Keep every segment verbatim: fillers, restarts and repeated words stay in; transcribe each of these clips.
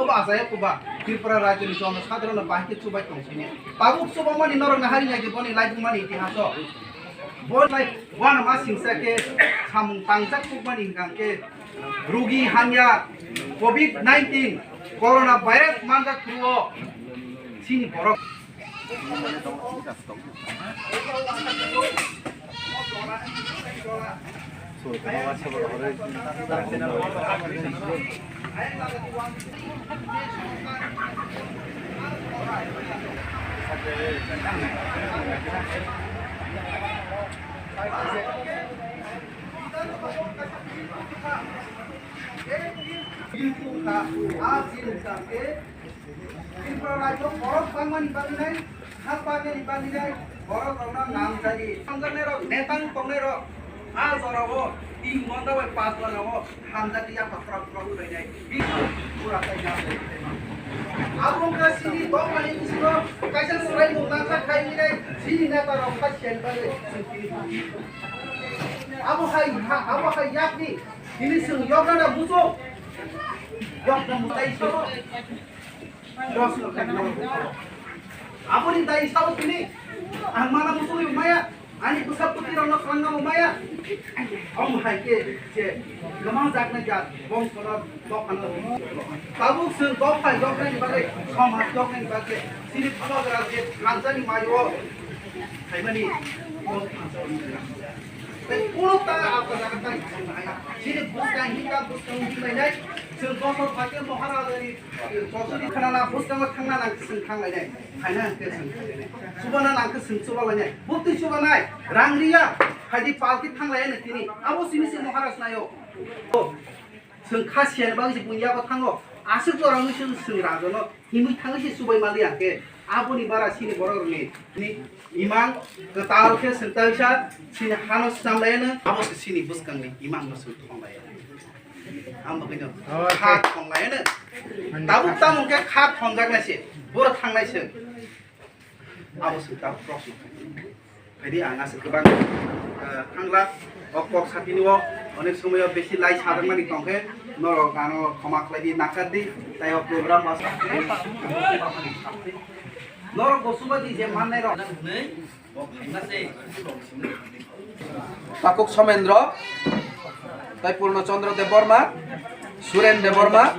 Bo achaya kuba Tripura rajyoni jono sadharano bahai khe chubai tong sini. Tabuk chubamani norok nahari nai boni laibumani itihaso. Bo lai wana ma singsa khe samung tangjak kukmani hingkang khe rugi hamya covid nineteen corona virus manjak phuru o sini borok. Tripura rajyo borok bangmani bagwi nai, ha bagani bagwi nai, borok rokno namjadi. Hamjaknai rok, netang tongnai rok, a jorao tin ghonta bai panch ghonta o hamjakdi yapha khorok khorok khlainai. Bini pura khlainai. Abo wngkha chini dopha ni bisingo kaisa chwraimung nangkha khainai, chini neta rok kha sen bagwi chwng tini. Abo hai, ha, abo hai yakni tini chwng yokna da bujo. Yokna mutai so. Dos no khainai. Aboni dai sao tini. Ang mana muchungwi maya. Ani bwsa bwtwi rokno kwlangna bo maya. Omo hai khe je kwmang jaknai jat bongsono dophano. Tabuk chwng dophai doknaini bagwi, somaj doknaini bagwi chini phabagra je thangjani mayo phaimani. Tei kunu ta apha jaga tai chini bwskang hinka bwskang hinlainai. Chwng bosor phaikhe Maharajani Chosuri khanana bwskango thangna nang khe chwng thanglainai, khaina nang khe chwng khainai, chubana nang khe chwng chubalainai, bwtwi chubanai, rang riya, phaidi pal khe thanglainai tini, abo simi se Maharaj naio. Chwng kha siyani bagwi se buini yago thango, aswk jorani se chwng rajano himwi thangwi se chubai maliya khe, aboni bara sini borok rokni ni imang kwtal khe chwng taisa sini hano chamlaino, abo se sini bwskangni imangno chwng thonglaiya. Ang bagwino kha thonglai hwno. Tabuk tamo hwnkhe kha thonjaknai se, boro thangnai se. Abo se tabuk proshno. Phaidi ang aswk kwbang, eh, thangla, o kok satini o onek somoyo besi lai sajakmani tongkhe, norok ano khoma khlai di, nakar di, tai o program mas. Norok bo suba di je mannai rok. Takuk Somendro, tai Purno Chandra Debbarma, Suren Debbarma,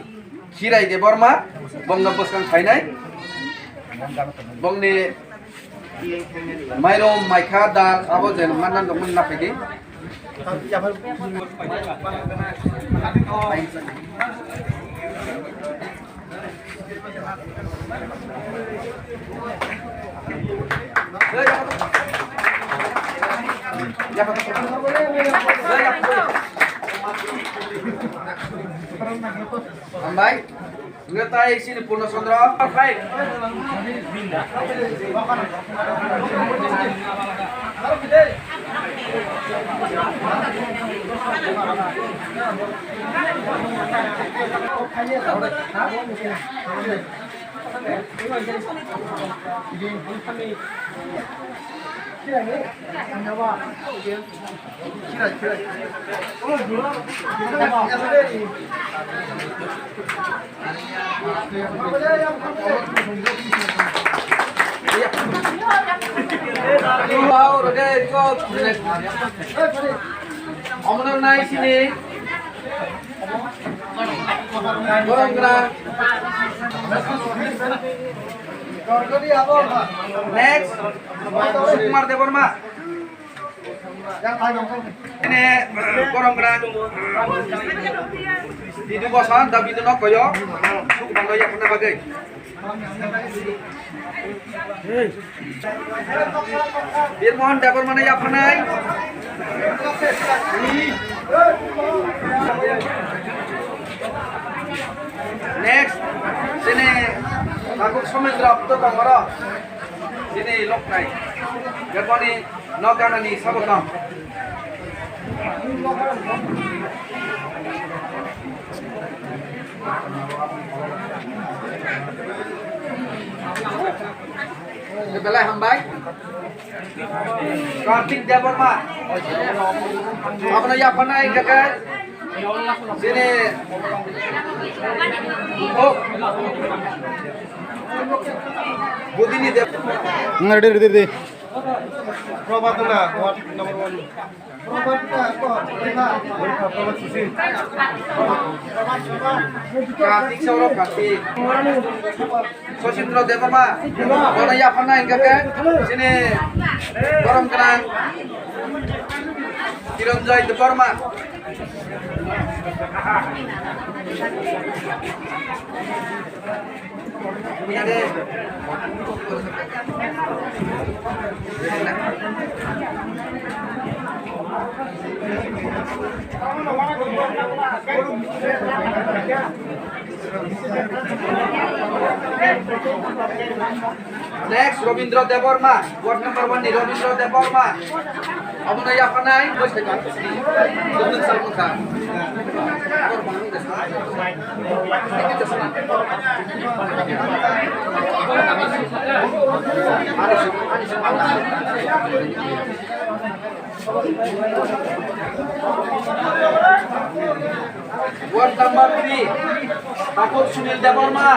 Khirai Debbarma, bongno bwskang khainai. Bongni mairum, maikha, dal, abo je manna dongmani naphaidi. Hambai. Ngetai sini Purno Chandra. Omono nai sini. Borok gra. Next, Kumar Debbarma. Ini borok gra. Di du bosan, da bidu nok koyo. Suk bando ya puna bagai. Birmohon Debbarmano yapharnai. Next, sini Takuk Somendra to tongoro. Sini loknai. Debbarmani nok ganani sabo tong. Belai hambai. Kartik Debbarma. Abono yapharnai hingkha khe. Sini. Oh. Budini Deb. Ready, ready, ready. Probadona, what number one? Kartik Saurabh Kartik. Sosindra Debbarma, bono yapharna hingkha khe chini borom gwnang Kiranjoy Debbarma. Next, Robindra Debbarma, ward number one ni Robindra Debbarma. Abono yapharnai, bwsai kha. Dukung sal mukha. Ward number three, Takhuk Sunil Debbarma.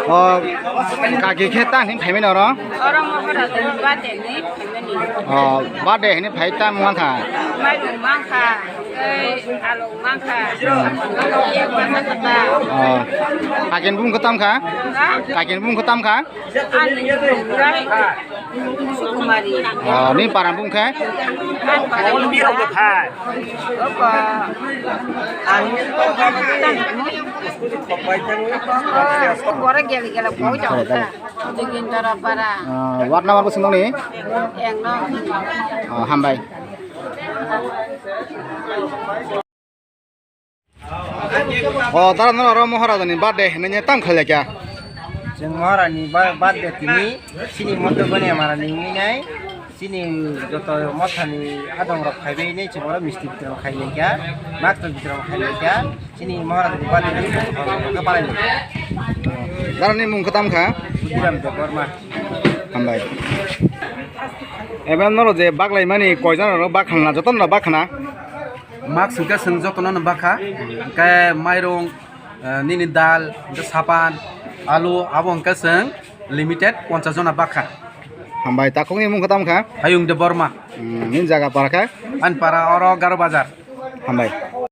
O kaki khe ta hwnwi phaimani oro? Oro Mohorajani birthday hwnwi phaimani. O birthday hwnwi phai ta wngkha? Mairung mankha, tei along mankha. O kakini bumung khe tam kha? Ha? Kakini bumung khe tam kha? Ani bumung khe Sukumari. O, nini para bumung khe? Ani para bumung khe? Opa. Ani bumung khe? Bora gele gele boi jao kha. Jogindra para. O, ward number bwswk nokni? Eng no. O, hambai. O dara, no oro Mohorajani birthday hwnwi tam khailai kha. Chwng Mohorajani ba-, birthday tini chini moto goni amara ni wngwi nai, chini joto mothani adong rok phaibai nai, chwng oro misti bwtwrang khailai kha, makto bwtwrang khailai kha, chini Mohorajani birthday ni thani kha palai lai kha. Dara ni mung khe tam kha? Budiram Debbarma. Hambai. Ebe noro je baklai mani koi jana rok bakhan na, joto no bakhan na? Mask hwnkhe chwng jotono no bakha, hwnkhe mairung, eh, nini dal, hwnkhe sapan, alu, abo hwnkhe chwng limited ponchas jona bakha. Hambai, takhukni mung khe tamo kha? Hayung Debbarma. Hmm, nini jaga para kha? Ani para oro Garo Bazar. Hambai.